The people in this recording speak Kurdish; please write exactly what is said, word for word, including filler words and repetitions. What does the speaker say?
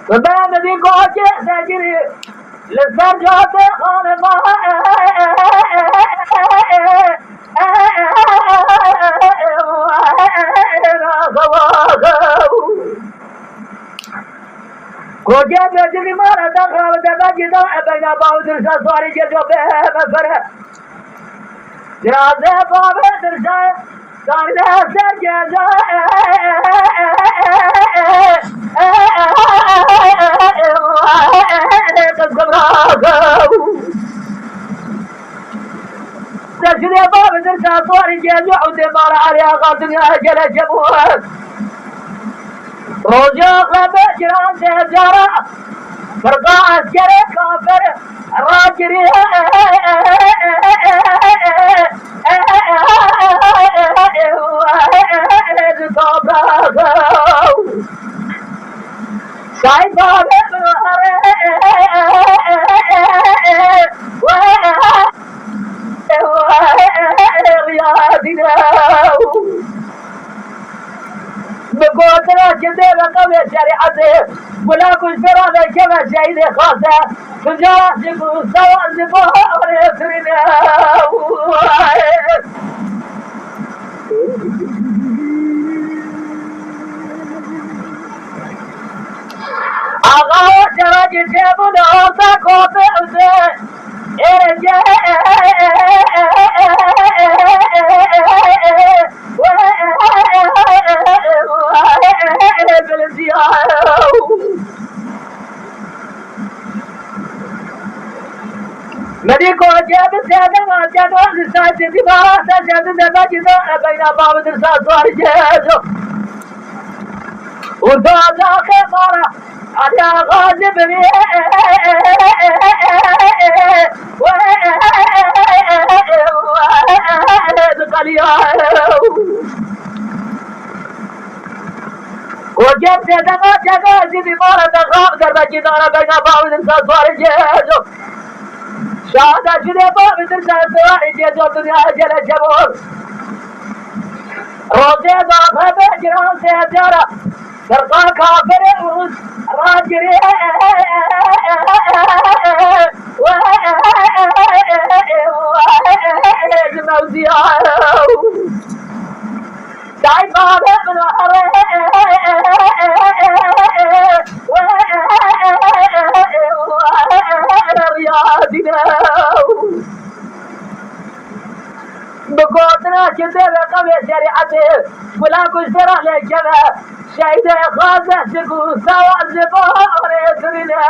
Bi me min dî gotê zengînî li ser cadê xanima. Gotê zengînî mala te xawe te vekî da e beyna baw dirsa swarî gêjo be me fere. Cirazê bavê dirşe, darde serkêja, qizgim raxew. Te şirê bavê dirşe, swarî gêjo, û dê mala Elî Axa dinya gele cem. Roja xwe be ciran de cara, firqa eskerê kafir rakirî. Şahid bavê min here. Riyadî ne. Bi gotina ki dê ve qewlê şerîetê, gula ku ji pêra vekeve şehîdê xaze, tunca ji ku sewa ji baharê firîne. Axa şera cî çêbûne, asa kote û te. Medî koçê bi sêde ma ceno li ser cedî ma se cedî de vekî de e beyna bav dirsa suar cêjo. Û da da xê mara. Aliya Gazi bibî. Qaliya. Kocem sedema cega zî bîmara de xab derbekî dara beyna bawî din sa suarê cêjo. Şahada şirê bavî din sa suarê cêjo dinya gele cebor. Rojê da xebe ciran se cara. Sirqa kafirê Rûs ragirê. Mewziya. Saîd bavê min here. Riyadîne. Bi gotina ki dê ve qewlê şerîetê, gula ku ji te re lêkeve, şehîdê xaze ji ku sewa ji baharê kirine.